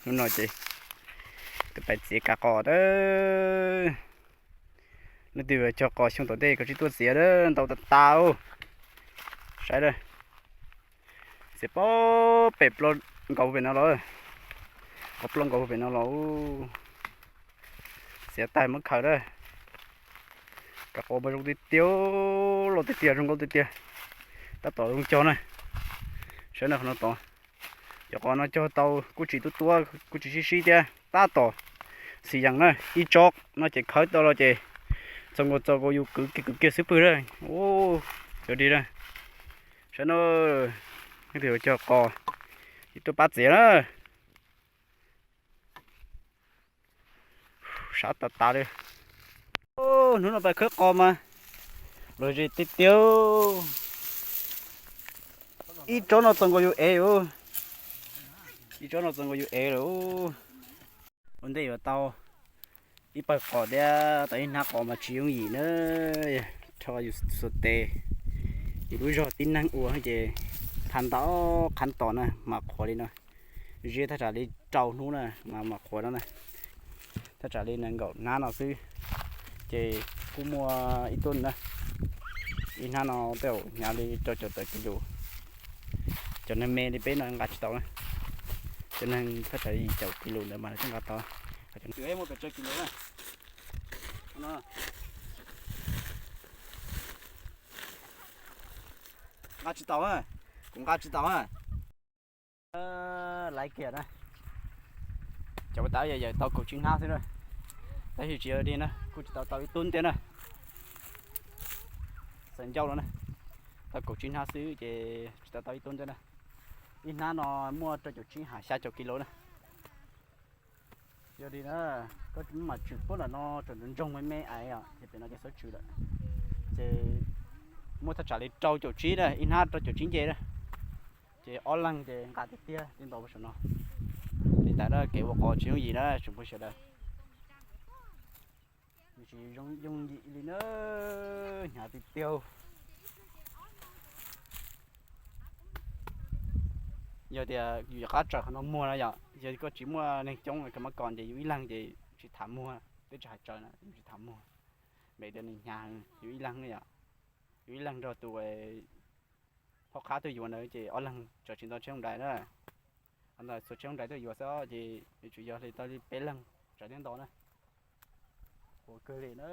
Hnub no ces tus pais txiav kav qos a. Leej twg cog qos xyoo tom ntej koj sim tuaj txiav a, ntau tas tas. Saib a, txiav pem ploj nkaus pem no los, qhov ploj nkaus pem no los. Txiav tag muab khaws a. Kav qos mas zoo tiag tiag, loj tiag tiag, zoo nkauj tiag tiag. Tab tom zoo cog na. Saib no, qhov no tod, cov qos no cog tau kuj tsis tuab tuab, kuj tsis sib sib thiab, tab tom xis yees na. Ib tsob no ces khawb tau los ces txog nkaus txog nkaus yus kwv kiag kwv kiag xwb pwg a. Ua, cov di na. Saib no, leej twg cog qos sim tuaj pab txiav na. Sab tas tas li. Hnub no pais khawb qos mas los ze tiag tiag. Ib tsob no txog nkaus yus ev. Ib tsob no txog nkaus yus ev lawm. Ua ntej yuav tau ib pawg qos thiab tau ib hnab qos mas tsis yooj yim na. Rho yus xuas tes, yus lub zog tib neeg ua ces qhav ntau qhav tos na mas qhuav li no. Ziab thaj tsam li rau hnub na mas mam qhuav no na. Thaj tsam li nees nkaum hnab no xwb ces kuj muaj ib tug na. Ib hnab no tej zaum hnyav li rau caum tawm kis lus. Cov neeg me li peb no nqa tsis tau na. Cov neeg thaj tsam li caum kis lus ntawd mas nqa tau. Nqa tsis tau, kuv nqa tsis tau. Laiv kiag na. Cov ua tau yog yawm tau kaum tsib hnab xwb na. Tab sis tsis yog li na, kuj tsis tau tau ib tug ntiag na. Txawm ncauj los na, tau kaum tsib hnab xwb ces tsis tau tau ib tug ntiag na. Ib hnab no muaj rau caum tsib ha xya caum kis lus na. Yog li na, koj mam tswm puab ntawm no tseem ntsoog me me ais os, ces pem no ces txhob tswm lawm. Ces muaj thaj tsam li rau caum tsib na, ib hnab rau caum tsib nce na. Ces ob leeg ces nqa tiag tiag li ntawd puag saum no. Li ntawd na kev ua qos tsis yooj yim na tsoom phooj ywg sawv daws. Nws tsis yooj yim li na, hnyav tiag tiag. Yog tias yus yuav qab tsaws qhov no muag na yom, yog koj tsis muaj neeg coob kawg mas koj ces yus ib leeg ces tsis tham muag, twb tsis hais tsaws na yus tsis tham muag. Vim tias nws hnyav heev, yus ib leeg na yom, yus ib leeg nrog tus phob qhab tuaj yuav ntawd ces ob leeg tsaws tsis nto tsheb hauv dais na. Ntawd txhua tsheb hauv dais tuaj yuav xwb ces yuav tsum yog li tau li peb leeg tsaws thiaj nto na. Qhuav kawg li na.